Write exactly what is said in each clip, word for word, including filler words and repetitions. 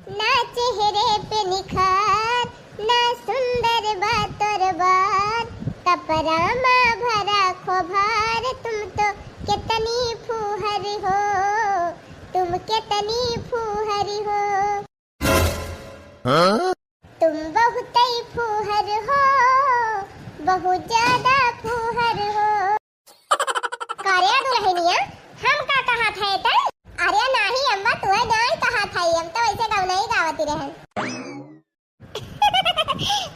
ना चेहरे पे निखार, ना सुंदर बा तोर बार, कपड़ा मा भरा खोभार, तुम तो कितनी फूहर हो, तुम कितनी फूहर हो। हाँ? तुम बहुत ही फूहर हो, बहुत ज्यादा फूहर हो। का रे दुलहिनिया, हम का कहत है तै? अरे नाही अम्मा, तुहे नाही कहत है, हम तो वैसे गवनई गावती रहन।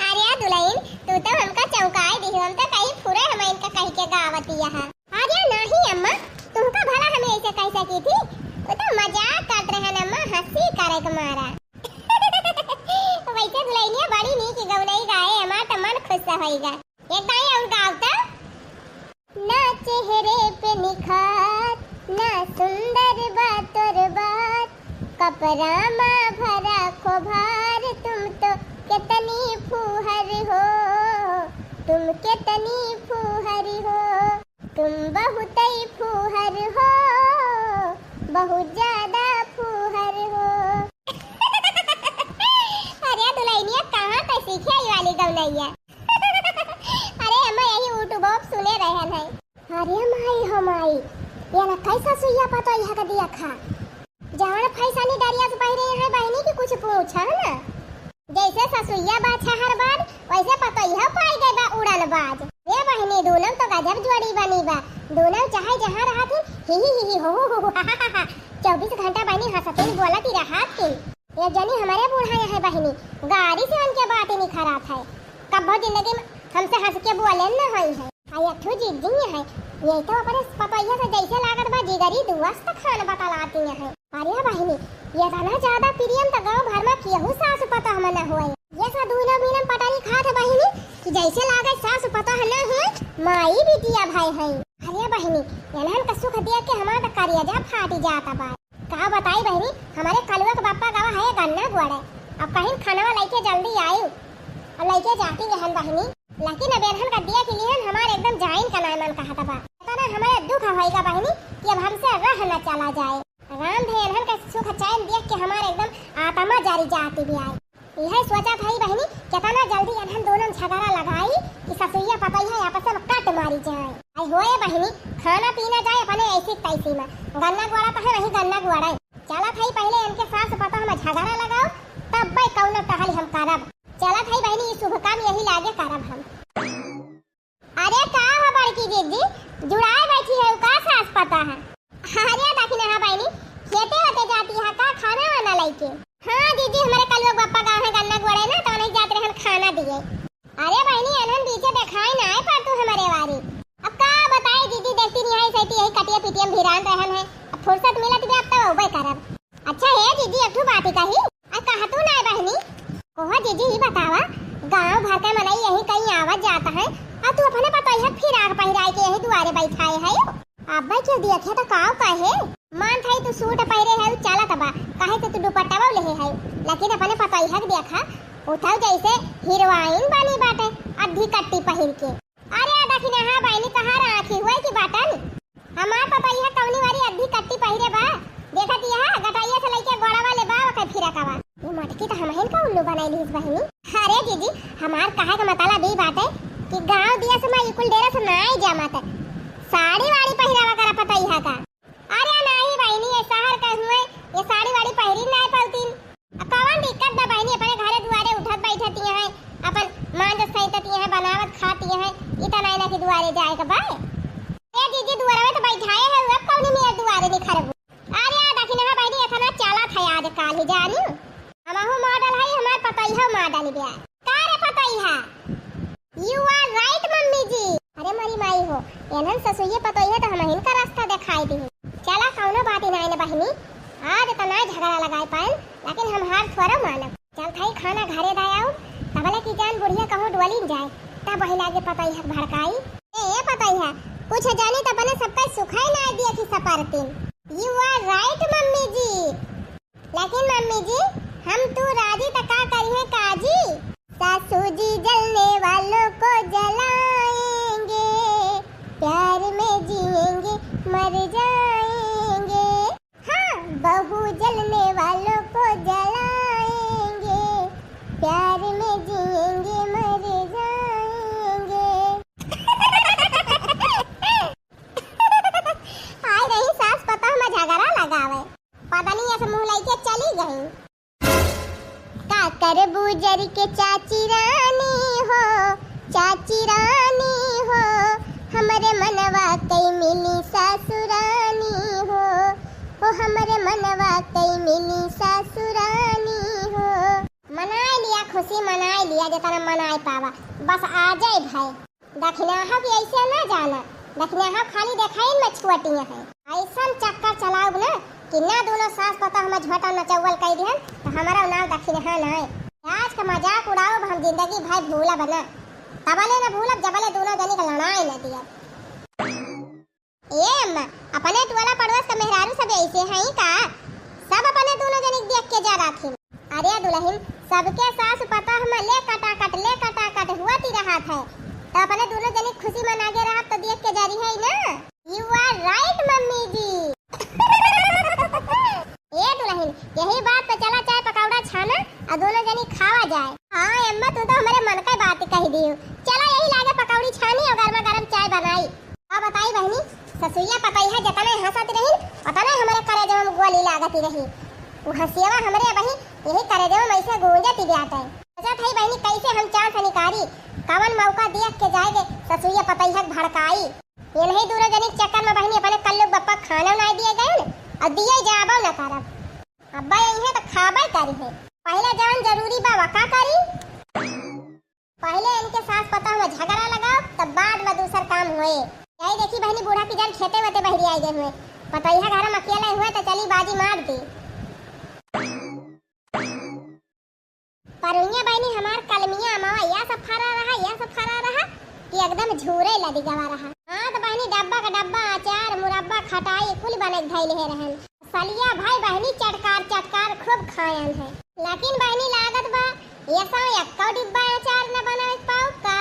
अरे दुलहिन, तू तो हमका चौंकाए दिहू, हम तो कहीं फुरे हम इनका कह के गावती यहाँ। अरे नाही अम्मा, तुमका भला हम ऐसे कह सकी थी? वो तो मजाक करत रहन अम्मा, हंसी करे के मारा। वैसे दुलहिनिया बड़ी नीक गवनई गाए, हमार तो मन खुश होइगा। एक दाई और गाओ तो। ना चेहरे पे निखार, ना सुंदर बा तोर बार, कपड़ा मा भरा खोभार, तुम तो कितनी फूहर हो, तुम कितनी फूहर हो, तुम बहुत ही फूहर हो, बहुत ज्यादा फूहर हो। अरे दुलहिनिया, कहाँ पे सीखे ई वाली गवनैया? अरे अम्मा, यही YouTube पे सुने रहन है। अरे माई हो माई, ये ना कैसा सुइया पतोहिया का दिया खा। जवन फैसनी डरिया से पहिरे हैं बहिनी की कुछ पूछा ना। जैसे ससुइया बा छहर बाज, वैसे पतोहिया पाई गए बा उड़न बाज। रे बहिनी, दोनों तो गजब जोड़ी बनी बा। दोनों चाहे जहाँ रहत ही, ही ही ही ही, हो हो हो हो, हा हा हा हा। चउबीस घंटा बहिनी हंसते ही बोलत ही रहत ही। ये जनी हमारे बूढ़ा यहाँ बहिनी, गारी से उनके बात ही नहीं खराब है। कब्बो जिंदगी में हमसे हंस के बोले न होई है। आ यथु जिद्दी है, ये तो अपने पतोहिया से जैसे लागत बा जिगरी दोस्त खान बतलाती है। अरे बहिनी, ये इतना ज्यादा प्रेम तो गाँव भर में केहू सास पतोह में न होए। ये सा दूनो मिलन पटारी खात बहिनी कि जैसे लागे सास पतोह न होए, माई बिटिया भाई है। अरे बहिनी, इन्हन का सुख दिया के हमार तो करेजा फाटी जाता बा। का बताई बहिनी, हमारे कलुआ के बापा गवा है गन्ना गुड़े। अब कहीं खानवा लइके जल्दी आई, अब लइके जाती रहन बहिनी। लेकिन अब एनहन का दिया के लिहन हमार एकदम जाइन का नाय मन कहत बा। इतना हमारे दुख होइगा बहिनी कि अब हमसे रह न चला जाए। राम धे एनहन का सुख चैन देख के हमार एकदम आत्मा जरी जाती भी आई। यह सोचा था ही बहिनी, कितना जल्दी एनहन दोनों झगड़ा लगाई कि ससुइया पतोहिया आपस में कट मारी जाए। आई होए बहिनी, खाना पीना जाए अपने ऐसी तैसी में। गन्ना गुड़ा तो है, वही गन्ना गुड़ा है। चला था ही पहले इनके सास पतोह में झगड़ा लगाओ, तब भाई कौनो टहल हम करब। चला था ही बहिनी, ये शुभ काम यही लागे करब हम। अरे का हो बड़की जिज्जी, जुड़ाए बैठी है का सास पतोह? अरे दखिनहा बहिनी, खेते वेते जाती है का खाना वाना लइके? हाँ जिज्जी, हमारे कलुआ के बापा गाँव है गन्ना गुड़े ना, तो नहीं जात रहन खाना दिए। अरे बहिनी, एनहन बीचे देखाई ना आए पर तू हमारे वारी। अब का बताए जिज्जी, देखती नहीं है सही यही कटिया पिटिया में भिरान रहन है। अब फुर्सत मिलत बे अब तो उबे करब। अच्छा हे जिज्जी, एक ठो बात ही कही। आ कहा तू ना बहिनी? कहो जिज्जी, ही बतावा, गाँव भर के मनई यही कहीं आवत जाता है, आ तू अपने पतोहिया फिराक पहिराए के यही दुआरे बैठाए है। अब्बे के देखे तो काव कहे, मान थाई तू सूट पहिरे है, चलत बा, काहे से तू दुपट्टावा लेहे है, लेकिन अपने पतोहिया के देखा, उठाओ जैसे हीरोइन बनी बाटे, अद्धी कट्टी पहिर के। अरे दखिनहा बहिनी, कहाँ राखी हुए की बाटन? हमार पतोहिया कौनी वाली अद्धी कट्टी पहिरे बा? देखत यह गटैया से लइके गोड़वा ले बा, ओके फिरकवा। ये मटकी तो हमहिन का उल्लू बनाई लीस बहिनी। अरे जिज्जी, हमार कहे का मतलब ई बाटे कि गाँव दिया से मैं इकुल डेरा से नाई जामत। साड़ी वाड़ी पहिरावा करा पतोहिया का। अरे नाही बहिनी, ये शहर का हुए, ये साड़ी वाड़ी पहिरी नाई पाउतीन। अब कौन दिक्कत बा बहिनी, अपने घरे दुआरे उठत बैठत ही हैं, अपन मांजत सैंतत ही हैं, बनावत खात ही हैं, इतना ना कि दुआरे जाए के बा। ए जिज्जी, दुआरे में तो बैठाए है, अब कौनी मेर दुआरे निखरबू? अरे आ दखिनहा बहिनी, इतना चलत है आज काल ही जानी। हमहू मॉडल है, हमार पतोहिया मॉडल ब्या। का रे पतोहिया? You are right मम्मी जी। अरे मरी माई हो, एनहन ससुइये पतोहिया तो हमहिन का रास्ता देखाई दी। चला कौनो बात ही नाई न बहिनी, आज तो नाई झगड़ा लगाए पाएन, लेकिन हम हार थोड़ा मानब। चल थाई खाना घरे दायाऊ, तबले की जान बुढ़िया कहूँ डोलिन जाए, तब वही लागे पतोहिया के भड़काई। ए, ए पतोहिया, कुछ जानी तो बने सबका सुखाई ना दिया कि सपारतीन। You are right मम्मी जी। लेकिन मम्मी जी, हम तू राजी त का करिहे काजी? सासू जी जलने वालों को जलाएंगे, प्यार में जिएंगे, मर जाएंगे। हाँ, बहू जलने वालों को जलाएंगे। चली गई। का करबू जरि के चाची रानी हो, चाची रानी हो, हमरे मनवा कई मिली सासुरानी हो, हो हमरे मनवा कई मिली सासुरानी हो। मनाई लिया खुशी, मनाई लिया, जेतना मनाई पावा, बस आ जाए भाई। दखिनाहा भी ऐसे ना जाना, दखिनाहा खाली देखाइन में छुअटिया है। ऐसन चक्कर चलाउब ना कि ना दोनों सास पतोह में झोटा नचौवल कई दिहन, तो हमारा नाम दखिनाहा ना है। आज का मजाक उड़ाउब हम जिंदगी भर भूलब ना, तबले ना भूलब जबले दोनों जनी का लड़ाई ना दिया। ए अम्मा, अपने टोला पड़ोस का मेहरारू सब ऐसे हैं का? सब अपने दोनों जनी के देख के जा राखी। अरे दुलहिन, सबके सास पतोह में ले कटाकट, ले कटाकट हुआ ती रहा था। तो अपने दोनों जनी खुशी मना के रहा तो देख के जा रही है ना। You are right मम्मी जी। ए दुलहिन, यही बात पे चला चाय पकौड़ा छाना और दोनों जनी खावा जाए। हाँ अम्मा, तू तो हमरे मन का बात कही दियो। चला यही लागे पकौड़ी छानी और गर्मा गर्म चाय बनाई। का बताई बहिनी, ससुइया पतैया जतने हंसत रहिन, ओतने हमरे करेजवा में गोली लागत रही। उ हंसियवा हमरे बहिन यही करेजवा में ऐसे गूंजत बाटे। सोचत हई बहिनी, कैसे हम चांस निकारी, कवन मौका देख के जाएगे ससुइया पतैया के भड़काई। ये नहीं दूनो जनी के चक्कर में बहिनी अपने कल्लू बप्पा खाना ना दिए गए और दिए जाबो न करब। अब्बा यही है तो खाबे करी है। पहले जवन जरूरी बा, वा का करी? पहिले इनके सास पतोह में झगड़ा लगाओ, तब बाद में दूसर काम होए। यही देखी बहिनी, बूढ़ा की जर खेते वेते बहरी आई गए हुए, पतोहिया घर में अकेले हुए तो चली बाजी मार दी। परुनिया बहिनी हमार कलमिया अमवा या सब फरा रहा, या सब फरा रहा कि एकदम झूरे लदी गवा रहा। हाँ तो बहिनी, डब्बा का डब्बा अचार, मुरब्बा, खटाई कुल बने के धैले है रहन। सलिया भाई बहिनी चटकार चटकार खूब खायन है, लेकिन बहिनी लागत बा ये सब एक्को डिब्बा अचार न बनावे पाओ का?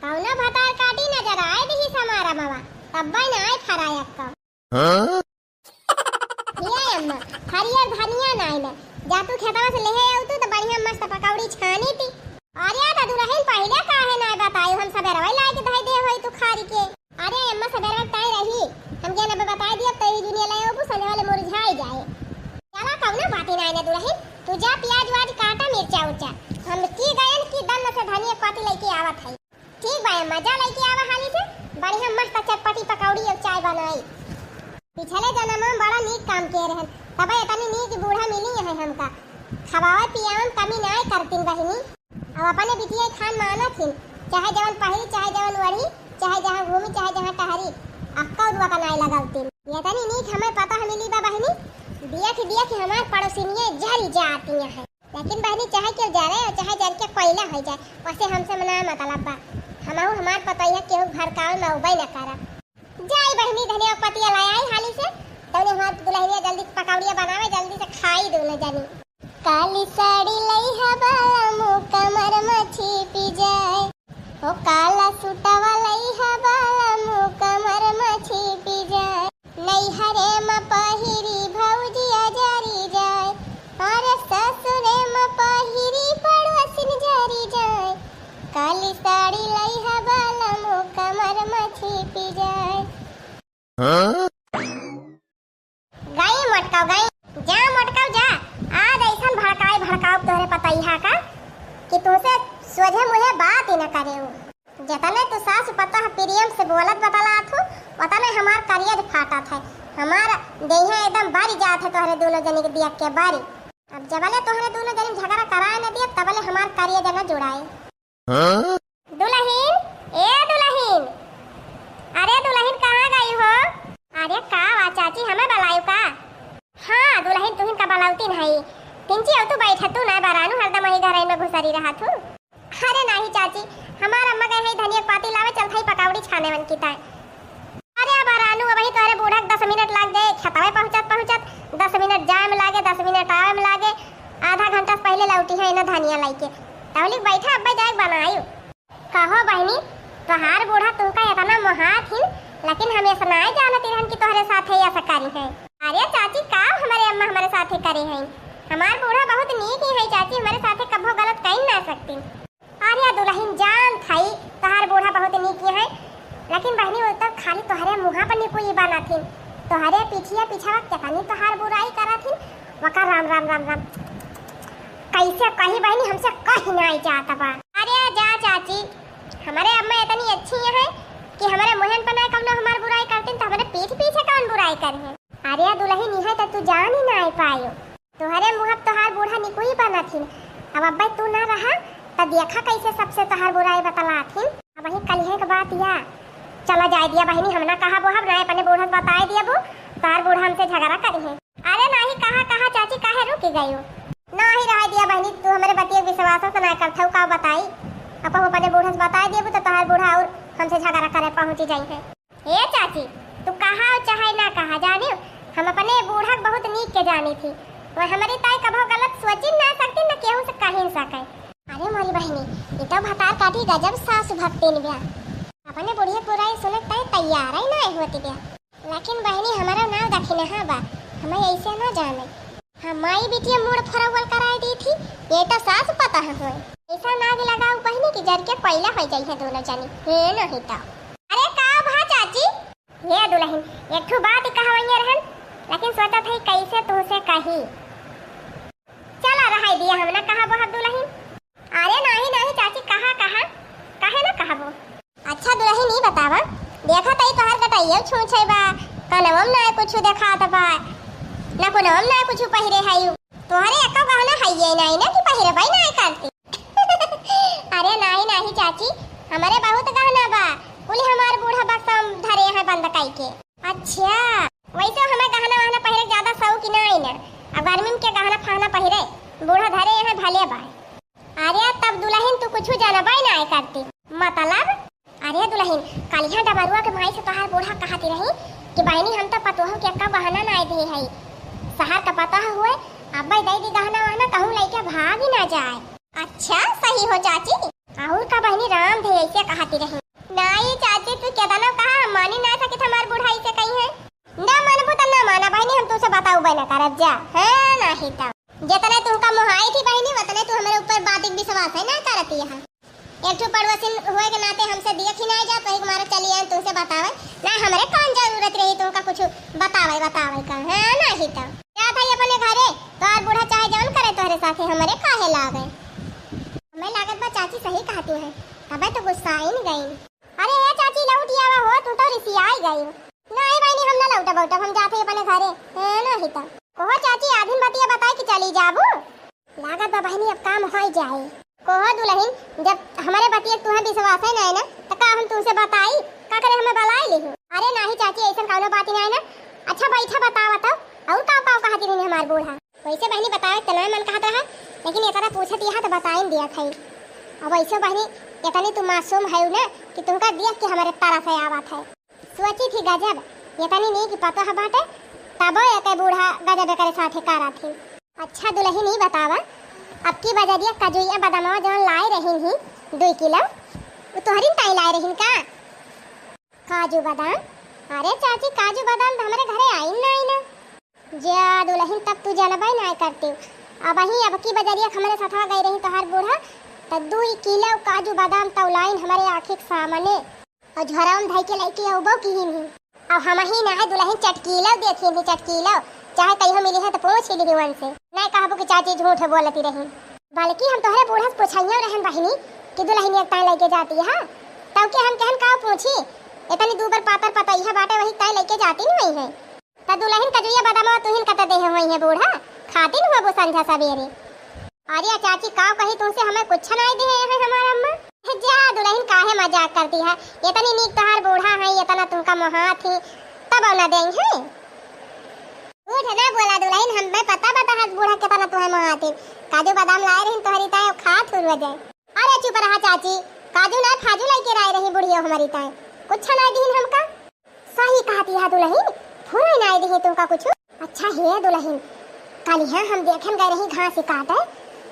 कौनो भतार काटी नजर आए दिही समारा मवा, तब न आए फरा एक्को। हाँ? ये अम्मा, हरियर धनिया नाई न, जा तू खेतवा से लेहे आऊ तू तो बढ़िया मस्त पकौड़ी छानी थी। अरे तो दुलहिन पहिले काहे नाई बतायो, हम सबेरवा लाए के धई दे होई तू खारी के। अरे अम्मा, सबेरवा ताई रही, हम के नबे बताई दिया, तई दुनिया ले ओबू, संझा वाले मुरझाई जाए। चला, कौनो बात ही नाई ना दुलहिन, तू जा प्याज व्याज काटा, मिर्चा उर्चा, हम की गयन की दन से धनिया पाती लेके आवत है। ठीक बा अम्मा, जा लेके आवा हाली से, बढ़िया मस्त चटपटी पकौड़ी और चाय बनाई। पिछले जन्म में बड़ा नीक काम किए रहन, तबे इतनी नीक बूढ़ा मिली है हमका। खवावे पियावे में कमी नाई करतीन बहिनी। अब अपने बिटिया खान मानत हिन, चाहे जवन पहिरी, चाहे जवन ओढ़ी, चाहे जहाँ घूमी, चाहे जहाँ टहरी, अक्का उदवा का नाई लगावतीन। ये तनी नीक हमें पता है मिली बा बहिनी, बिया की बिया की हमार पड़ोसिनिया जरी जाती है। लेकिन बहिनी, चाहे केहू जरे और चाहे जर के कोयला हो जाए, वैसे हमसे ना मतलब बा। हमहू हमार पतोहिया केहू भड़कावे में उबे न करब। जाई बहिनी, धनिया पतिया ले आई हाली से, तौने हमार दुलहिनिया जल्दी से पकौड़िया बनावे, जल्दी से खाई दोनों जनी। काली साड़ी लइहा बालमु कमर मछी पी जाए, ओ काला सुटवा लइहा बालमु कमर मछी पी जाए। नैहरे म पहिरी भौजिया जरी जाए, अरे ससुरे म पहिरी पड़ोसिन जरी जाए। काली साड़ी लइहा बालमु कमर मछी पी जाए। हाँ? गई मोटकाऊ, गई। जा मोटकाऊ जा। आज ऐसन भड़काई भड़काऊ तोहरे पतैहा का कि तुमसे सोझे मुँहे बात ही न करे उ। जतने तू सास पतोह प्रेम से बोलत बतलात हो, वतने हमार करेज फाटत है। हमार देहिया एकदम बरी जात है तोहरे दोनों जनी के देख के बरी। अब जबले तोहरे दोनों जनी झगड़ा कराए न दिए, तबले हमार करेज न जुड़ाए। हाँ? दुलहिन, ए दुलहिन, अरे दुलहिन कहाँ गई हो? अरे का वा चाची, हमें बलायु का? हाँ दुलहिन, तुहिन का बलाउतीन है। पिंची, अब तू बैठ, तू ना बरानू हरदम वही घर में घुसरी रहा तू। अरे नाही चाची, हमार अम्मा गए है धनिया के पाती लावे, चलत है पकौड़ी छाने वन की ताय। अरे अब रानू, अबही तोहरे बूढ़ा के दस मिनट लाग जाए, खेतवे पहुँचत पहुँचत दस मिनट जाए में लागे, दस मिनट आवे में लागे, आधा घंटा से पहिले लौटी है ना धनिया लइके। तौलिक बैठा, अब्बे जाए बनायु। कहो बहिनी, तोहार बूढ़ा तुमका इतना मोहात हिन, लेकिन हम ऐसा नाय जानत रहन कि तोहरे साथे ऐसा करी है। अरे चाची, का हमारे अम्मा हमारे साथे करे हैं? हमार बूढ़ा बहुत नीक ही है चाची, हमारे साथे कभो गलत कही ना सकती। अरे दुलहिन, जानत हई तोहार बूढ़ा बहुत नीक ही है, लेकिन बहिनी, उ तो खाली तोहरे मुँहा पर निकुई बनत हिन, तोहरे पीछिया पीछवा केतनी तोहार बुराई करत हिन। वका राम, राम, राम, राम। कैसे कही बहिनी, हमसे कही नाहीं जात बा। अरे जा चाची, हमरे अम्मा इतनी अच्छी हैं कि हमरे मुँहन पर नाहीं कउनो हमार बुराई करतीन, त हमरे पीठ पीछे कउन बुराई करिहैं? अरे दुलहिन, इहै त तू जान ही नाहीं पायो। तोहरे मुँह अब तोहार बूढ़ा निकुई बनत ही। अब अब्बै तू ना रहा, त देखा कैसे सबसे तोहार बुराई बतलात ही। अबहीं कलिहैं क बात या। चला जाए दिया बहिनी, हम ना कहबो, हम ना अपने बूढ़ा से बताए दिया बो, तोहार बूढ़ा हमसे झगड़ा करिहैं। अरे नाहीं, कहा, कहा चाची, काहे रुकि गयो? नाहीं रहे दिया बहिनी, तू हमरे बतिया विश्वास त नाहीं करत हऊ, का बताई? अब हम अपने बूढ़ा से बताए दिया बो, त तोहार बूढ़ा और हमसे झगड़ा करे पहुँची जइहैं। ए चाची, तू कहा चाहे ना कहा, जानियो, हम अपने बूढ़ा के बहुत नीक के जानी थी। वह हमरी ताई कभो गलत सोची ना सकती, न केहू से कही न सके। अरे मोरी बहिनी, ई तो भतार काटी गजब सास भक्तिन ब्या। अपने बुढ़िया के बुराई सुने के ताई तैयार ही ना होती ब्या। लेकिन बहिनी, हमारा नाव दखिनहा बा, हमें ऐसे ना जाने। हाँ, माई बिटिया मूड़ फरौवल कराए दी थी, ये तो सास पता है होए। ऐसा नाग लगाओ बहिनी कि जर के कोयला हो जाई है दोनों जनी। हे नहीं तो। अरे का भा चाची? ये दुलहिन, एक ठो बात कहवइया रहन, लेकिन सोचत है कैसे तुहसे कही। चला रहाई दिया, हम ना कहबो हम दुलहिन। अरे नाहीं, नाहीं चाची, कहा, कहा, काहे ना कहबो? अच्छा दुलहिन, ई बतावा, देखा तई तोहर गटइयो छूछे बा, कनवम ना कुछु देखात बा, ना कुनवम ना कुछु पहिरे हयू। तोहरे एको गहना हइये नाहीं ना कि पहिरबई नाहीं करती। अरे नाहीं, नाहीं चाची, हमरे बहुत गहना बा, कुल हमार बूढ़ा बक्सा में धरे हैं बंद कई के। अच्छा, वैसे हमें गहना वहना पहिरे के ज्यादा शौक ही नाहीं ना। अब गर्मी में के गहना फहना पहिरे, बूढ़ा धरे हैं भले बा। अरे तब दुलहिन तू कुछु जानबे नाहीं करती। मतलब? अरे दुलहिन, कलिहा डबरुआ के माई से तोहार बूढ़ा कहती रही कि बहिनी हम तो पतोह के एक्का गहना नाहीं दे हई। शहर का पतोह हुए, अब्बे दे दी गहना वहना, कहूँ लइके भाग ही ना जाए। अच्छा, सही हो चाची। और का बहिनी, राम धे ऐसे कहती रही। नाहीं चाची, तू केतनो कहा, हम मानी ना सकित हमार बुढ़ाई से कही है। ना मानबू त ना माना बहिनी, हम तुसे बताउबे ना करब जा। हाँ, नाहीं त। जितने तुहका मोहाई थी बहिनी, उतने तू हमरे ऊपर बातिक विश्वास है ना करती है। एक ठो पड़ोसिन हुए के नाते हमसे दियत ही ना जा, तो एक मारे चली आए तुमसे बतावे। ना हमरे कौन जरूरत रही तुमका कुछ बतावे, बतावे का। हाँ, नाहीं त। जा भाई अपने घरे, तोहार बूढ़ा चाहे जौन करे तोहरे साथे, हमरे काहे लागे। हमें लागत बा चाची सही कहती है, तबे तो गुस्साइन गई। अरे ए चाची, लौट आवा हो, तू तो रिसियाई गई। नाहीं बहिनी, हम ना लौटब, लौटब, हम जात हई अपने घरे। हाँ, नाहीं त। कहो चाची, आधिन बतिया बताई कि चली जाबू। लागत बा बहिनी, अब काम होई जाई। कहो दुलहिन, जब हमरे बतिया तुहे विश्वास है नाहीं ना, त का हम तुमसे बताई? का करे हमें बलाई लिहू? अरे नाहीं चाची, ऐसन कौनो बात ही नाहीं ना। अच्छा बैठा, बतावा तो, और का, का कहती रही हमार बूढ़ा? वैसे बहिनी बतावे के तो ना मन कहत रहा, लेकिन इतना पूछत यहा तो बताइन दिया था। अब वैसे बहिनी, इतनी तू मासूम है ना कि तुमका देख के हमारे तरस आवत है। सोची थी गजब, इतनी नीक पतोह बाटे, तबो एके बूढ़ा गजब एकरे साथे करत ही। अच्छा दुलहिन, ई बतावा, अब की बजरिया कजुइया बदमवा जौन लाए रहिन ही दुई किलो, उ तोहरिन ताई लाए रहिन का? काजू बादाम? अरे चाची, काजू बादाम तो हमरे घरे आइन ना, आइन ना। जा दुलहिन, तब तू जनबे नाय करती। अबहीं अबकी बजरिया हमरे साथवा गई रही तोहार बूढ़ा, त दुई किलो काजू बादाम तौलाइन हमरे आँखी के सामने। और झोरावा में धई के लइके अउबो किहिन ही। अब हमही ना है दुलहिन, चटकीलो देखिन ही, चटकीलो। चाहे कहियो मिली है त पूछ ही लिही उनसे। नाय कहबो कि चाची झूठ बोलती रही। बल्कि हम तोहरे बूढ़ा से पूछइयो रहन बहिनी कि दुलहिन एक ताई लइके जाती है। तब के हम कहन का पूछी, इतनी दू बार पातर पतोहिया बाटे वही ताई लइके जाती नहीं है। त दुलहिन कजुइया बदामवा तुहिन कते देहे होइहें बूढ़ा, खातिन हुआ बो संझा सबेरे। अरे चाची, का कही तुमसे, हमें कुछ नाय देहे हैं हमार अम्मा। जा दुलहिन, काहे मजाक करती है, इतनी नीक तोहार बूढ़ा है, इतना तुमका मोहात ही, तब न देंगे। झूठ ना बोला दुलहिन, हमें पता बा तोहार बूढ़ा कितना तुहे मोहात ही। काजू बादाम लाए रहिन तोहरी ताई, खा थुर हो जाए। अरे चुप रहा चाची, काजू ना फाजू लइके आए रही बुढ़िया हमारी ताई, कुछ नाय दीन हमका। सही कहती है दुलहिन, फुरई नाय दिहे तुमका कुछ। अच्छा हे दुलहिन, कलिहा हम देखेन गए रही घास काटे,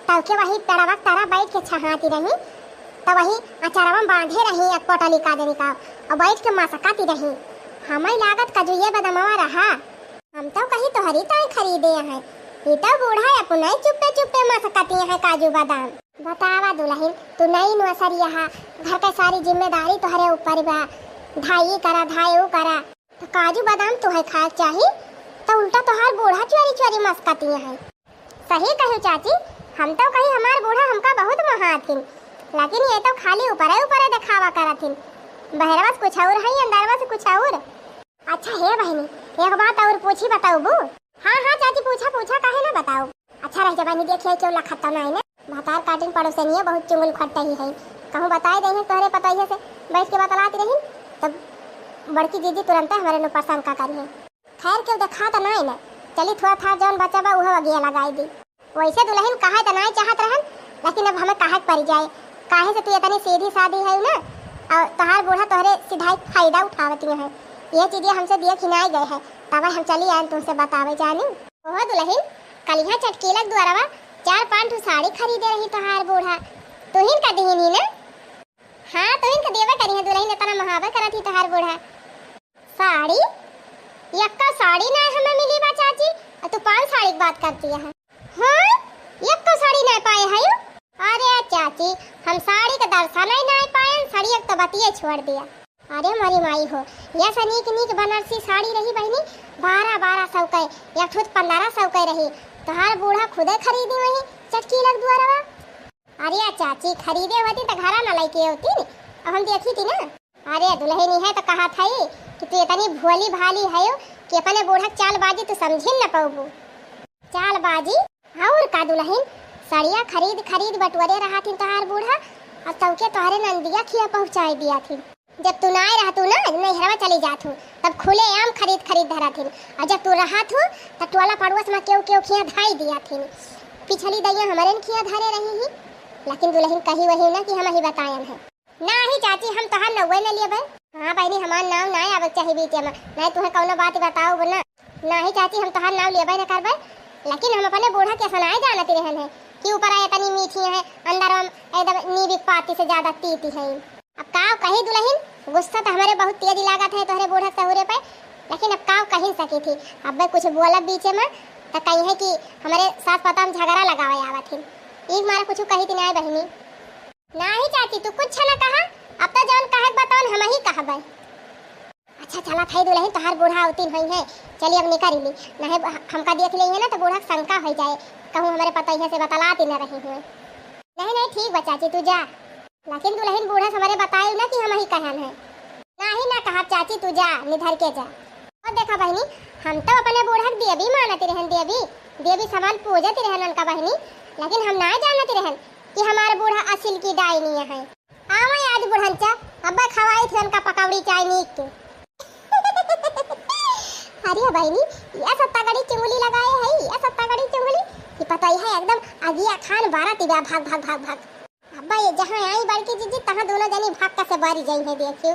तब के वही पेड़वा के तरा बैठ के छहाती रही, तब वही अचरवा में बांधे रही एक पोटली काजरी का, और बैठ के मसकाती रही। हमें लागत कजुए बदमवा रहा। हम तो कही तोहरी ताई खरीदे हैं, ये तो बूढ़ा अपना ही चुप्पे चुप्पे मसकाती है काजू बादाम। बतावा दुलहिन, तू नई नौसरिया हा, घर के सारी जिम्मेदारी तोहरे ऊपर बा। धाई ई करा, धाई ऊ करा, तो काजू बादाम तोहे खाए के चाही। तो उल्टा तोहार बूढ़ा चोरी चोरी मस्कतिया है। सही कही चाची, हम तो कही हमार बूढ़ा हमका बहुत मोहाथिन, लेकिन ये तो खाली ऊपरे ऊपरे दिखावा करथिन। बहरवा से कुछ और है, अंदरवा से कुछ और। अच्छा हे बहिनी, एक बात और पूछी, बताउबू? हाँ हाँ चाची, पूछा पूछा, काहे ना बताउब। अच्छा रह जा बहिनी, देखिए केउ लखत तो नाई ना। भतार काटिन पड़ोसनिया बहुत चुंगल खट्टही है, कहूँ बताए दे तोहरे पतोहिया से बैठ के बतलात रही, तब बड़की जीजी तुरंत हमरे ऊपर शंका करी है। खैर केउ देखा तो नाई ना, चली थोड़ा था जौन बचा बा उहो अगिया लगाई दी। वैसे दुलहिन कहा त नाई चाहत रहन, लेकिन अब हमें कहे के पड़ जाए, काहे से तू इतनी सीधी सादी है ना, और तोहार बूढ़ा तोहरे सिधाई फायदा उठावती है। ये चीजें हमसे देख ही नाई गए है, तब हम चली आयन तुमसे बतावे जानी। ओहो दुलहिन, कलिहा चटकीलक दुआरवा चार पाँच ठो साड़ी खरीदे रही तोहार बूढ़ा, तुहिन का दिहिन ही ना? हाँ, तुहिन का देवे करी है दुलहिन, इतना महावर करत ही तोहार बूढ़ा। साड़ी? यक्का साड़ी ना हमें मिली बा चाची, और तू पाँच साड़ी की बात करती है। हाँ, यक्का साड़ी ना पाए है? अरे चाची, हम साड़ी का दर्शन ही ना पाए, साड़ी एक तो बतिये छोड़ दिया। अरे मोरी माई हो, यह से नीक नीक बनारसी साड़ी रही बहिनी, बारह बारह सौ के, एक ठो पन्द्रह सौ के रही। तोहार बूढ़ा खुदे खरीदी वही चटकीलक दुआरवा। अरे चाची, खरीदे होती तो घरा ना लेके होती, अब हम देखी थी ना। अरे दुलहिन, यह तो कहा था कि तू इतनी भोली भाली है कि अपने बूढ़ा चालबाजी तू समझी न पाबू। चालबाजी? और का दुलहिन, सड़िया खरीद खरीद बटोरे रहा थी तोहार बूढ़ा, और तौके तोहरे नंदिया खिया पहुँचाई दिया थी। जब तू ना रहतू ना, नैहरवा चली जात हूँ, तब खुले आम खरीद खरीद धरा थी, और जब तू रहत हूँ, तब टोला पड़ोस में केहू केहू खिया धाई दिया थी। पिछली दैया हमरे न खिया धरे रही ही, लेकिन दुलहिन कही वही ना कि हम ही बतायन है। नाही चाची, हम तोहार नउवे न लेबे। हाँ बहिनी, हमार नाव ना आवे के चाही बीचे में, नहीं तुहे कौनो बात बताउब ना। नाही चाची, हम तोहार नाव लेबे न करबे, लेकिन हम अपने बूढ़ा के सनाए जानत रहन है कि ऊपर आए तनी मीठी है, अंदर हम एकदम नीबी पाती से ज्यादा तीती है। अब का कही दुलहिन, गुस्सा तो हमरे बहुत तेज लागत है तोहरे बूढ़ा सहुरे पे, लेकिन अब का कही सकी थी, अब कुछ बोलब बीचे में तो कही है कि हमरे सास पता हम झगड़ा लगावे आवत ही, ई मारा कुछ कही थी ना बहिनी। नाही चाची, तू कुछ न कहा, अब तो जौन कहे के बा तौन हम ही कहबे। अच्छा चला थाई दुलहिन, तोहार बूढ़ा अवतीन होई है, चली अब निकल ली, नहीं ब-, हमका देख ली है ना तो बूढ़ा के शंका हो जाए, कहूँ हमरे पतोहिया से बतलाती न रही हुए। नहीं नहीं ठीक बा चाची, तू जा। लेकिन दुलहिन बूढ़ा से हमरे बताई ना कि हम ही कहन है। नाही ना कहा चाची, तू जा, निधर के जा। और देखा बहिनी, हम तो अपने बूढ़ा के देवी मानती रहन, देवी, देवी समान पूजती रहन उनका बहिनी, लेकिन हम ना जानती रहन कि हमार बूढ़ा असिल की डाइनी है। आवे आज बुढ़नचा, अब्बे खवाई थे उनका पकौड़ी चाय नीक के। अरे बहिनी, यह सत्ता गड़ी चुंगली लगाए है, यह सत्ता गड़ी चुंगली कि पता ही है एकदम अगिया खान बारह तिबा भाग भाग भाग भाग। अब्बा ये जहाँ आई बड़की जीजी, तहाँ दोनों जनी भाग का से बारी जाई है, देखियो।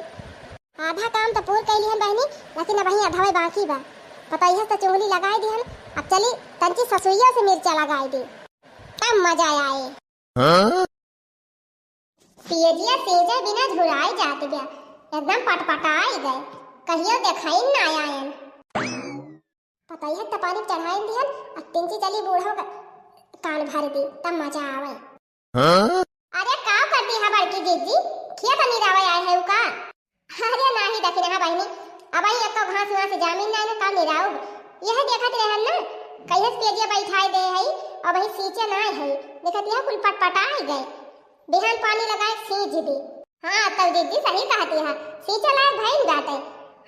आधा काम तो पूर कैली हन बहिनी, लेकिन अब वहीं आधा बाकी बा। पता ही है तो चुंगली लगाई दी हन, अब चली तंची ससुइया से मिर्चा लगाई दी, तब मजा आए। हाँ? पियजिया सींचे बिना झुराई जात गया, एकदम पटपटाई गए, कहियो देखाई ना आयन। पतैया त पानी चढ़ाइन दिहन, अब तिनची चली बूढ़ो का कान भर दी, तब मजा आवे। हाँ? अरे का कर दी है बड़की जीजी, खेत निरावे आए है उ का? अरे नाही दखिनहा बहिनी, अब ही एक तो घास वास जामिन ना, ना का निराउब। यह देखत रहन ना, कहियस पेजिया बैठाए दे है, अब ही सींचे ना है। देखत यह कुल पटपटाए गए। बिहान पानी लगाए सींच दी। हाँ, तब जीजी सही कहती है, सींचे लायक भइन बाटे।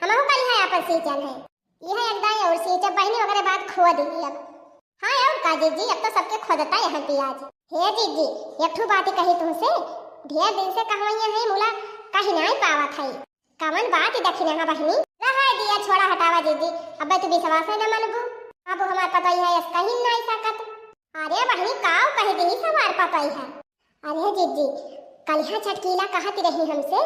हमहू कल है अपन सींचन है। यह एक दाई और सींचे बहिनी वगैरह बात खोद दी अब। हाँ और का जीजी, अब तो सबके खोदता यहाँ पियाज। हे जीजी, एक ठो बात कही तुमसे, ढेर दिन से कहवैया है मुला कहीं नहीं पावत है। कवन बात दखिनहा बहिनी? रहा दिया, छोड़ा हटावा जीजी, अब तू विश्वास है न मनबू। अब हमार पतोहिया है, कहीं नहीं सकत। अरे बहिनी, काव कह दी हमार पतोहिया है? अरे जीजी, कलिहा चटकीला कहती रही हमसे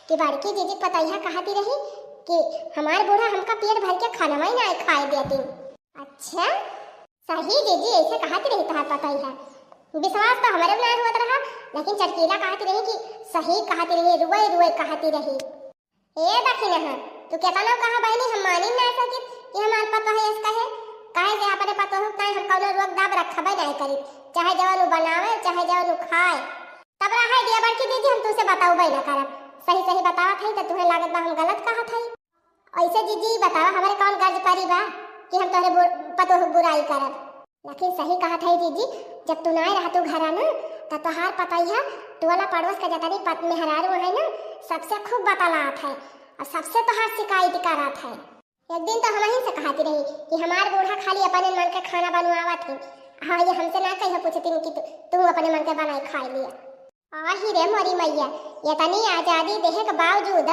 कि बड़की जीजी पतोहिया कहती रही कि हमार बूढ़ा हमका पेट भर के खानवा ही ना खाए देती। अच्छा, सही जीजी, ऐसे कहती रही तोहार पतोहिया। विश्वास तो हमरे ना होत रहा, लेकिन चटकीला कहती रही कि सही कहती रही, रुए रुए कहती रही। ए दखिनहा, तू केतनो कहा बहिनी, हम मानी ना सकित कि हमार पतोह ऐस कहे। काहे से अपने पतोह के ताई हम कौनो रोक दाब रखबे नहीं करी, चाहे जवन उ बनावे, चाहे जवन उ खाए। तब रहे दिया बड़की जीजी, हम तुमसे बताउबे ना करब। सही सही बतावत हई तो तुहे लागत बा हम गलत कहत हई। ऐसे जीजी बतावा, हमरे कौन गर्ज परी बा कि हम तोहरे बु-, पतोह बुराई करब। लेकिन सही कहत है जीजी, जब तू नाय रहतू घरा ना, त तोहार पतोहिया टोला पड़ोस का जतनी पत-, मेहरारू है ना, सबसे खूब बतलात है और सबसे तोहार शिकायत करत है। एक दिन तो हमही से कहती रही कि हमार बूढ़ा खाली अपने मन के खाना बनवावत है। हाँ, ये हमसे ना कहियो पूछती कि तू, तू अपने मन के बनाई खाई लिया। आही रे मोरी मैया, इतनी आजादी देहे के बावजूद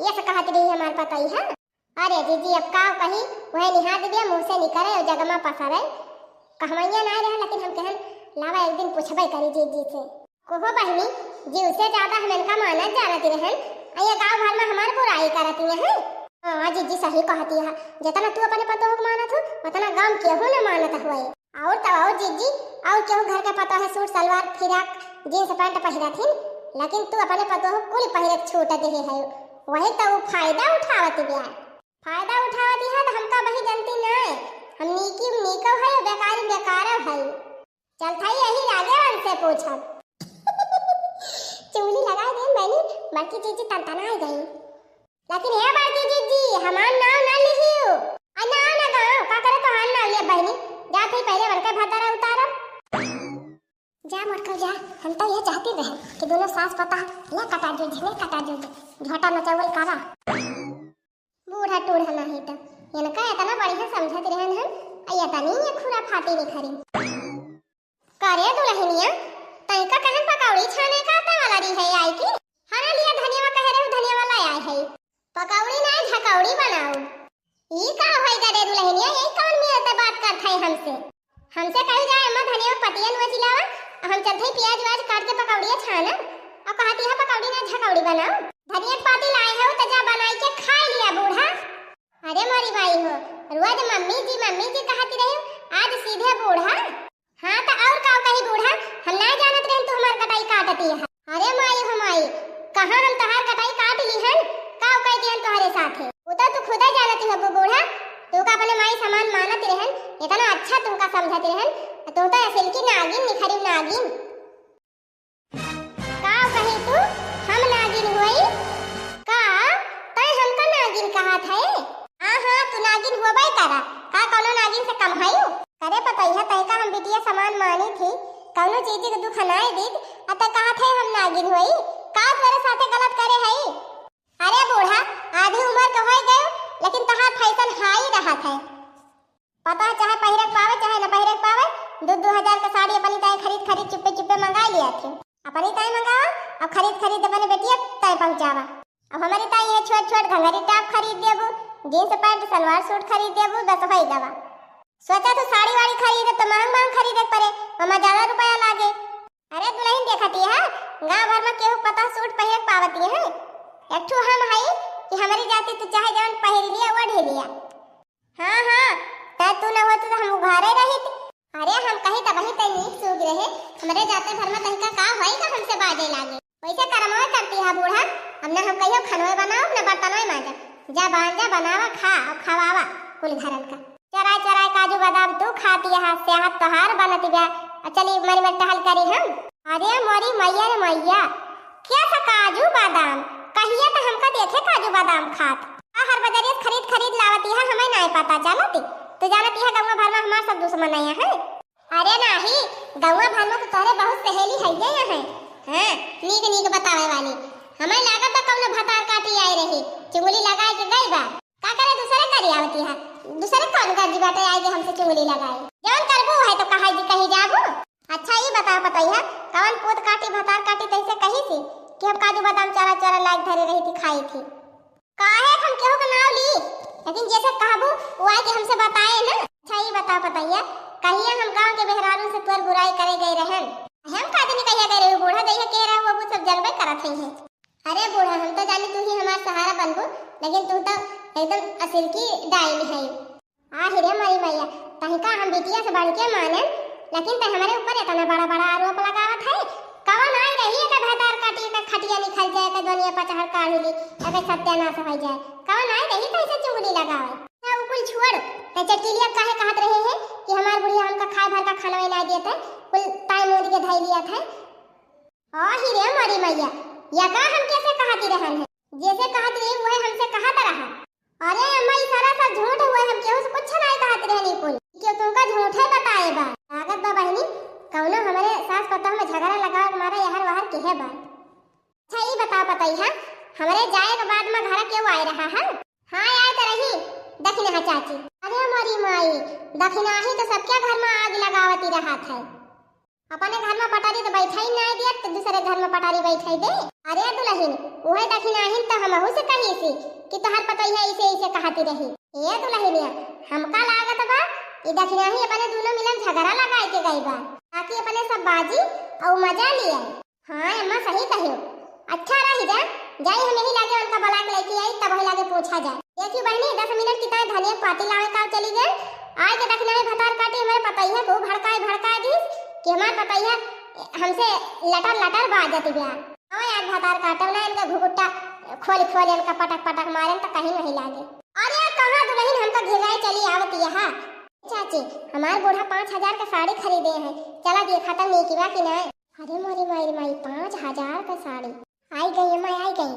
ये से कहत रही हमार पतोहिया। अरे जीजी, अब का कही, वह निहार दिया मुँह से निकरे और जगमा पसरे। कहवैया ना रहे, लेकिन हम कहन लावा एक दिन पूछबे करी जीजी से। कोहो बहिनी, जीव से ज्यादा हम इनका मानत जानत रहन। आ ये गाँव भर में हमार बुराई करत हैं। हाँ जीजी, सही कहती है, जितना तू अपने पतोह को मानत हो, उतना गाँव केहू न मानत हुए। और तो और जीजी, और केहू घर के पता है सूट सलवार फिराक जींस पैंट पहिरत हिन, लेकिन तू अपने पतोह कुल पहिरे के छूट देहे है। वही तो उ फायदा उठावत बिया। फायदा उठावत है तो हमका वही जनती ना है। हम नीकी नीको है, बेकारी बेकार है। चल थाई यही लागे उनसे पूछब। चुगली लगाए देन बहनी, बड़की जीजी तनतनाए गई। लेकिन हे बड़की जीजी, हमार नाव ना लिहियो। आ ना, ना गाँव, का करे तोहार नाव लिया बहनी? जात ही पहले उनके भतारा उतारो। जा मोर कल जा, हम तो यह चाहती रहे कि दोनों सास पता ले कटा जो, झने कटा जो, झोटा नचावल करा। बूढ़ा टूढ़ा नहीं तो इनका इतना बढ़िया समझत रहन हम, आ इतनी ये खुराफाती निखरी। करे दुलहिनिया, तैका कहन पकौड़ी छाने का तवा लरी है आई की? हरे लिया धनिया कहे रहे, धनिया वाला आए है। पकौड़ी ना, झकौड़ी बनाओ। ई का होई करे दुलहिनिया, यही कौन मिलते बात करत है हमसे? हमसे कही जाए, "अम्मा, धनिया पतिया नुआ चिलावा," अब हम चलते ही प्याज व्याज काट के पकौड़िया छानब। अब कहती है, "पकौड़ी ना, झकौड़ी बनाओ।" धनिया पाती लाए हो तो जा बनाई के खाई लिया बूढ़ा। अरे मोरी माई हो, रोज मम्मी जी, मम्मी जी कहती रही, आज सीधे बूढ़ा। हाँ, त और काव कही बूढ़ा, हम ना जानत रहन तू हमार कटाई काटती है। अरे माई हो माई, कहाँ हम तोहार कटाई काट ली हन, काव कह दिहन तोहरे साथे। वो तो तू खुदा जानती हो बूढ़ा, तू का अपने माई समान मानत रहन, इतना अच्छा तुमका समझत रहन, तू तो असल की नागिन निखरी नागिन। का कही तू, हम नागिन होई? का तै हमका नागिन कहत है? हाँ, हाँ, तू नागिन होबे करा। का कौनो नागिन से कम हई? करे पतोहिया, तैका हम बिटिया समान मानी थी, कौनो चीज के दुख नाय दीत, आ तै कहत है हम नागिन होई? का तोरे साथे गलत करे हई? अरे बूढ़ा, आधी उम्र के होई गयो, लेकिन तोहार फैशन हाई रहत है। पता है, चाहे पहिरे के पावे, चाहे न पहिरे के पावे, दो, दो हजार के साड़ी अपनी ताई खरीद, खरीद चुप्पे, चुप्पे मंगा लिया थी। अपनी ताई मंगावा, अब खरीद, खरीद अपने बेटिया ताई पहुँचावा। अब हमारी ताई ये छोट, छोट घंघरी टॉप खरीद देबू, जींस पैंट, सलवार सूट खरीद देबू, बस होई गवा। सोचा तू साड़ी वाड़ी खरीदे तो महंग, महंग खरीदे के पड़े, ओमा ज्यादा रुपया लागे। अरे दुलहिन देखती है, गाँव भर में केहू पता सूट पहिरे के पावती है, एक ठू हम हई कि हमारी जाति तू चाहे जवन पहिर लिया, ओढ़ लिया। हाँ, हाँ, तै तू न होत तो हम उघारे रहित। अरे हम कही तब ही तै नीक सूझ रहे, हमरे जाते भर में तनिका का होई का हमसे बाजे लागे। वैसे करमवे करती है बूढ़ा, अब न हम कहियो खनवे बनाओ, न बर्तनवे मांजा। जा बांजा बनावा, खा और खवावा कुल घरन का। चराय चराय काजू बादाम तू खाती है, सेहत तोहार बनत बा। आ चली मरी में टहल करी हम। अरे मोरी मैया रे मैया, क्या था काजू बादाम? कहिया तो हमका देखे काजू बादाम खात। आ हर बजरिया से खरीद खरीद लावती है, हमें नाय पता चलती। तू जानती है गौवा भर में हमार सब दुश्मन आया है। अरे नाही, गौवा भर में तो तोहरे बहुत सहेली है ये है। हाँ, नीक नीक बतावे वाली। हमें लागत बा कौनो भतार काटी आई रही, चुंगली लगाए के गई बा। का करे दूसरे करी आवती है? दूसरे कौन गर्जी बाटे आई के हमसे चुंगली लगाए? जवन करबू है तो कहा जी कहीं जाबू। अच्छा, ई बताओ पतोहिया, कवन पूत काटी, भतार काटी, तैसे कही सी कि हम काजू बादाम चोरा चोरा लाइक धरे रही थी, खाई थी। काहे हम केहू के नाव ली, लेकिन जैसे कहबू वो आए के हमसे बताए ना। अच्छा, ई बताओ पतोहिया, कहिया हम गांव के मेहरारू से तोर बुराई करे गए रहन? हम का दिन कहिया गए रहे बूढ़ा, जइया के रहा वो सब जनबे करत है। अरे बूढ़ा, हम तो जानी तू ही हमार सहारा बनबू, लेकिन तू तो एकदम असिल की डाइन है। आहि रे मरी मैया, तहिका हम बिटिया से बढ़ के मानन, लेकिन तै हमरे ऊपर इतना बड़ा बड़ा आरोप लगावत है। कवन आई रही एक भतार काटी, एक खटिया निकल जाए, एक दुनिया पचहर काढ़ ली, एक सत्यानाश हो जाए। कवन आई रही तैसे चुगली लगावे? ना, वो कुल छोड़, तै चटिलिया काहे कहत रहे है कि हमार बुढ़िया हमका खाए भर का खाना ना देत है, कुल ताई मूंद के धई लिया था। आहि रे मोरी मैया, या का हम कैसे कहती रहन है? जैसे कहती रही, वह हमसे कहत रहा। अरे अम्मा, ई सारा सब झूठ हुए, हम केहू से कुछ नाहीं कहत रहनी कुल। केहू तुमका झूठे बताए बा। लागत बा बहिनी, कउनो हमरे सास पतोह में झगड़ा लगावे के मारे यहर वहर किहे बा। अच्छा, ई बताओ पतोहिया, हमरे जाए के बाद में घर केहू आए रहा है? हाँ, आए तो रही दखिनहा चाची। अरे मोरी माई, दखिनही तो सबके घर में आग लगावती रहत है। अपने घर में पटारी तो बैठाई नाहीं दियत, तो दूसरे घर में पटारी बैठाई दे। अरे दुलहिन, उहे दखिनहिन तो हमहू से कही सी कि तोहार पतोहिया ऐसे ऐसे कहती रही। ए दुलहिनिया, हमका लागत बा ई दखिनही अपने दूनो मिलन झगड़ा लगाए के गई बा, ताकि अपने सब बाजी अउ मजा लिया। हाँ अम्मा, सही कहियो। अच्छा रही जा, जाई हम यही लागे उनका बुला के लेके आई, तब वही लागे पूछा जाए। देखी बहिनी, दस मिनट की तरह धनिया के पाती लावे का चली गए, आए के दखिनही भतार काटी हमरे पतोहिया को भड़काए भड़काए दीस कि हमार पतोहिया हमसे लटर लटर बाजत बिया। हाँ यार, भतार काटो ना, इनका घुघुट्टा खोल खोल इनका पटक पटक मारे तो कहीं नहीं लागे। अरे यार, कहाँ दुलहिन हमका घेराए चली आवत यहाँ। चाची, हमार बूढ़ा पाँच हजार का साड़ी खरीदे हैं, चला देखा तो नीक बा कि ना। अरे मोरी माई रे माई, पाँच हजार का साड़ी। आई गई अम्मा, आई गई।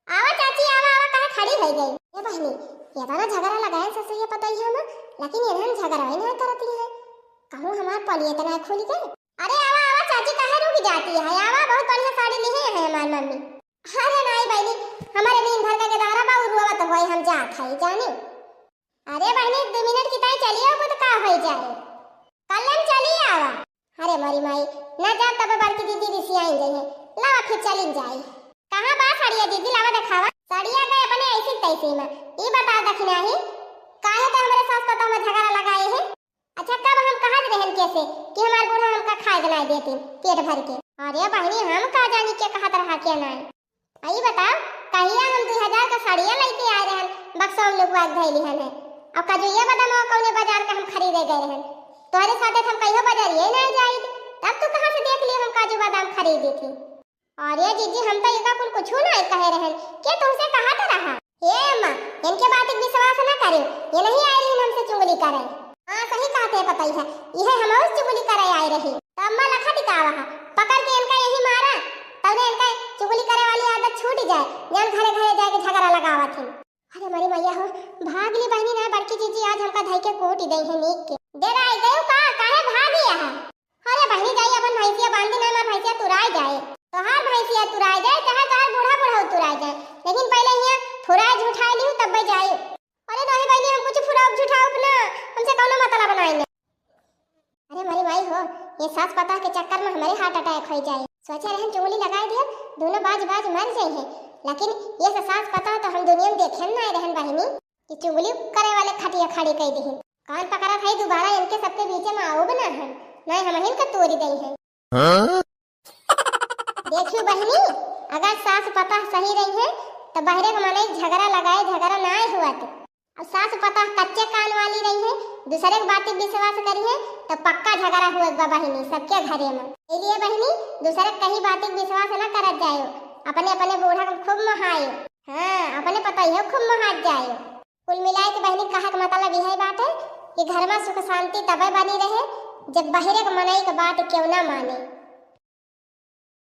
आवा चाची, आवा, आवा, काहे खड़ी होइ गई? ए बहिनी, ये तो ना झगड़ा लगाए ससुरिया पतोहिया में, लेकिन इन्हन झगड़ा ही ना करती है। कहूँ हमार पलिए तो ना खुल गए। अरे आवा, आवा चाची, काहे रुक जाती है? आवा, बहुत बढ़िया साड़ी लिहे है हमार मम्मी। अरे नाहीं बहिनी, हमारे दिन भर का गेदारा बा, उ रोवत होए, हम जात है जानी। अरे बहिनी, दो मिनट की ताई चली आओ, तो का होइ जाए, कल हम चली आवा। अरे मोरी माई, ना जा तब बड़की दीदी रिसियाई गई है, लावा फिर चली जाई। कहाँ बा साड़िया दीदी, लावा देखावा। साड़िया गए अपने ऐसी तैसी में। ई बताओ दखिनही, काहे तो हमरे सास पतोह में झगड़ा लगाए है? अच्छा, कब हम कहत रहन केसे कि हमार बूढ़ा हमका खाए के नाहीं देती पेट भर के? अरे बहिनी, हम का जानी के कहत रहा के नाहीं। आ ई बताओ, कहिया हम दू हजार का साड़िया लेके आए रहन, बक्सा में लुकवा के धइली हन है। अब काजू ये बादाम कौने बाजार का हम खरीदे गए रहन? तोहरे साथे हम कहियो बाजारिये नाहीं जाई, तब तू कहाँ से देख लियो हम काजू बादाम खरीदी थी? अरे जीजी, हम तो इनका कुल कुछ नाहीं कहे रहन, के तुमसे कहत रहा? हे अम्मा, इनके बात के विश्वास ना करियो, ये नहीं आए रही हमसे चुगली करे। हाँ, सही कहत है पतोहिया, यह हम उस चुगली करे आए रही। तो अम्मा लखा दिखावा है, पकड़ के इनका यही मारा, तब इनका चुगली करे वाली आदत छूट जाए, जन घरे घरे जाके झगड़ा लगावत है। अरे मोरी मैया हो, भाग ली बहिनी ना, बड़की जीजी आज हमका धई के कूट दे है नीक के। डेराई गयो का, काहे भाग गया है? अरे बहिनी, जाई अपन भैंसिया बांधी ना, हमार भैंसिया तुराई जाए। तोहार भैंसिया तुराई जाए, चाहे तोहार बूढ़ा बूढ़ा तुराई जाए, लेकिन पहले यहाँ फुराए झुठाए लिहू तब जाई। अरे नहीं बहिनी, हम कुछ फुराब झुठाब ना, हमसे कौनो मतलब नहीं। अरे मोरी माई हो, ये सास पतोह के चक्कर में हमारे heart attack होइ जाए। सोचे रहन चुगली लगाए दिया, दोनों बाज बाज मर जाए हैं, लेकिन ये सास पतोह तो हम दुनिया में देखे ना रहन बहिनी कि चुगली करे वाले खटिया खड़ी कई दिहिन। कान पकड़त है, दोबारा इनके सबके बीच में आउब ना हम, नहीं हम इनका तोड़ी दई है। हाँ? देखियो बहिनी, अगर सास पतोह सही रही है तो बहरे के मनई झगड़ा लगाए, झगड़ा ना हुआ तो। अब सास पतोह कच्चे कान वाली रही है, दूसरे के बात पे विश्वास करी है तो पक्का झगड़ा हुए बा बहिनी सबके घरे में। इसलिए बहिनी, दूसरे के कही बात पे विश्वास ना करत जायो, अपने अपने बूढ़ा को खूब मोहायो। हाँ, अपने पतोहियो खूब मोहात जायो। कुल मिलाए के बहिनी, कहे के मतलब यही बात है कि घर में सुख शांति तबे बनी रहे जब बहरे के मनई के बात केहू ना माने।